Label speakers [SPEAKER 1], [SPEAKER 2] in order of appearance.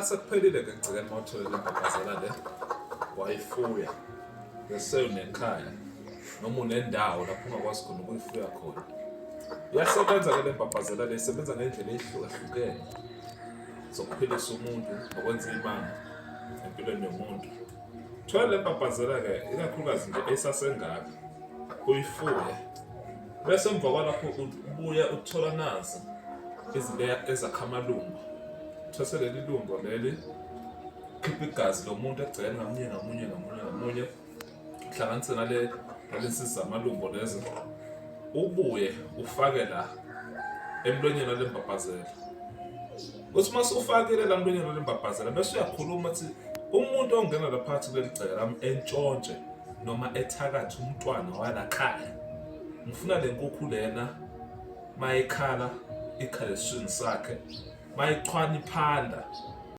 [SPEAKER 1] Asekuphelile-ke egcekeni uma uthole le mbabhazela le wayifuya bese unekhaya noma unendawo lapho ungakwazi khona ukuyifuya khona. Iyasebenza-ke le mbabhazela le, isebenza ngendlela ey'hlukahlukene zokuphilisa umuntu nokwenza imali empilweni yomuntu. Thola le mbabhazela-ke ikakhulukazi nje esasengaka uyifuye bese emva kwalapho ubuya uthola nazi izinto ezakha amalungu. Thathe leli lungu leli, khipha igazi lomuntu egcekeni ngamunye ngamunye ngamunye ngamunye, uhlanganise nale nalezi zamalumbo lezi, ubuye ufake la emlonyeni wale mbabhazela. Uthi uma usufakile la mlonyeni wale mbabhazela bese uyakhuluma uthi umuntu ongena la phakathi kuleli gceke lami entshontshe noma ethakathe umntwana walakhaya, ngifuna le nkukhu lena mayikhala ikhale esiswini sakhe, mayichwana iphanda